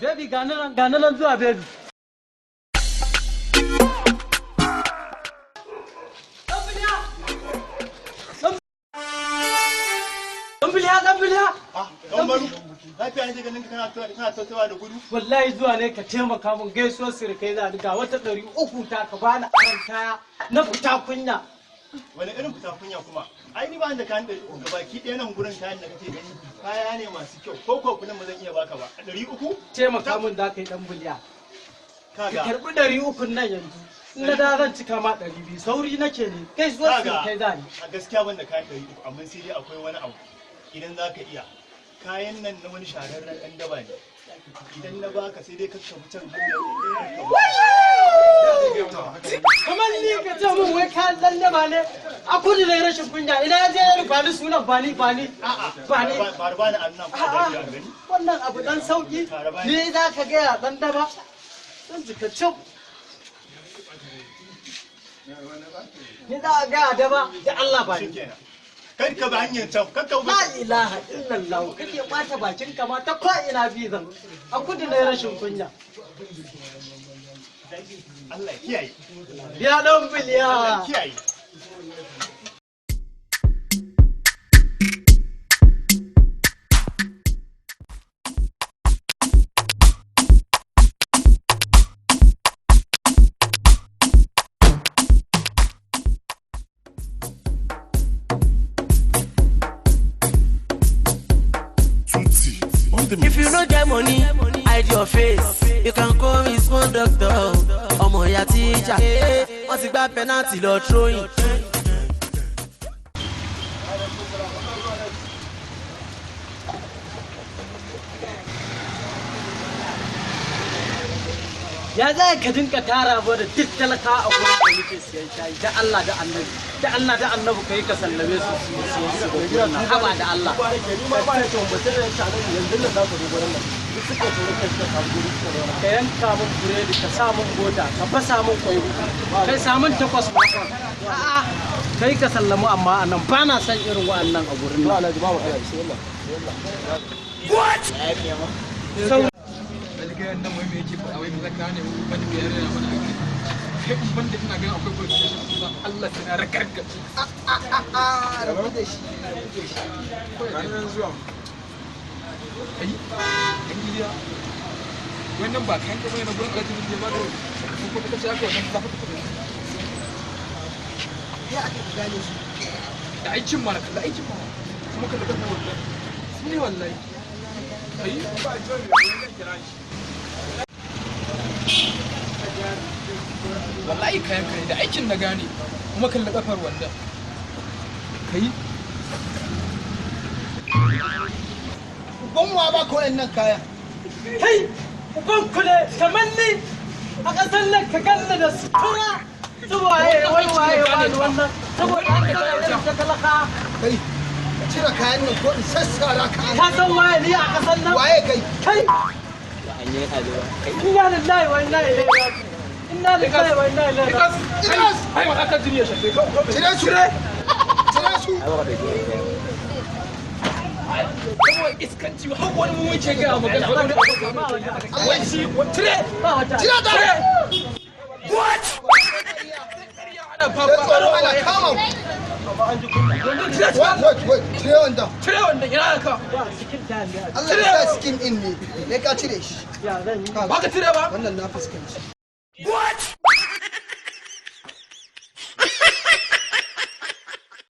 Baby, gani nan, gani nan zuwa, baby. Dan biliya, dan biliya. Dan Maru, lafiya nake ganin ka kana tattawa da gudu. Wallahi zuwa ne ka taimaka mun, gaisuwar sirikai za ni, ga wata 300 ta ka bani aron kaya na fita kunya. Wani irin fita kunya kuma? Ai ni ba ni da kayan 300 gabaki ɗaya nan gurin. Kayan da kake gani kaya ne masu kyau. Ko ko kunan ba zan iya baka ba. A 300? Taimaka mun za ka yi, dan biliya. Ka Kaga. karɓi 300 nan yanzu. In na da zan cika ma 200, sauri nake ne. Gaisuwar Kaga. sirikai za ni. A gaskiya ban da kayan 300, amma sai dai akwai wani abu. Idan za ka iya. Kayan nan na wani shahararren ɗan daba ne. Idan na baka, sai dai ka tafi can hanyar. Kamar ni ka ce mun wai kayan lalle ba ne a kudu ne, rashin kunya, ina ya je ya bani sunan, bani, bani, bani. Ba ba ni annan ba da gani. Wannan abu dan sauki ni za ka gaya dan daba dan jika cip, ni za ka gaya daba da Allah ba ni. Shikenan. Kar ka bi hanyar can, kar ka bi. La ilaha illallah, kake bata bakin ka ma ta ko ina bizan a kudu ne, rashin kunya. Allah ya kiyaye. Ya dan biliya. Allah ya kiyaye. If you no get money, hide your face. You can call me small doctor. Ọmọ ìyá tíjà, wọ́n ti gbá penalty lọ throwing. Ya za ka dinka tara mu da duk talaka a gurin da muke siyan shayi? Da Allah da Annabi, da Allah da Annabi, kai ka sallame su su su gurin nan. Haba da Allah. Ka yanka min buredi, ka sa min bota, ka fasa min kwai, kai sa min takwas. A'a, kai ka sallamu, amma anan ba na son irin wa'annan a gurin nan. Sau Ganin nan wai me yake faɗa? Wai me zaka ne wani biyar yana mana aiki? Kai, in banda ina ganin akwai police station a kusa, Allah sai na ragargaje. A rabu da shi, rabu da shi. Ranar zuwa ai dan gida, wannan ba kayan ka bane na gurin alhaji ne ba da ko kuma kace haka wannan za ka fita. Ya aka ka gane su? Da aikin mana, kalla aikin mana, kuma kalla kan wallahi su ne wallahi. Ai ba John ne wannan, kira shi. Wallahi kayan kai da aikin na gane, kuma kalla kafar wanda kai. Uban wa ba ko nan kayan? Kai uban kule, kamar ni a ƙasar nan ka ganna da sutura, su waye, wai waye wani wannan, saboda an ga irin ta talaka. Kai, ka cire kayan nan ko in sassara ka. Ka san waye ni a ƙasar nan? Waye kai? Kai, inna lillahi wa inna ilaihi raji'un, inna lillahi wa inna ilaihi raji'un. Idris! Ai ma aka jini ya shafe ka. Cire su, cire su. Saboda iskanci har wani mu wuce ga magana wani abu wai shi cire. Ba wata. Cire ta. What? Ana Sai tsoro fafa. ana kama ku. Cire. Wait, wait, wait, cire wanda. Cire wannan, ina ka? Ba cikin ta ne. Allah ya sa skin din ne ne ka cire shi. Ya zan yi? Ba ka cire ba. Wannan na fuskanci. What?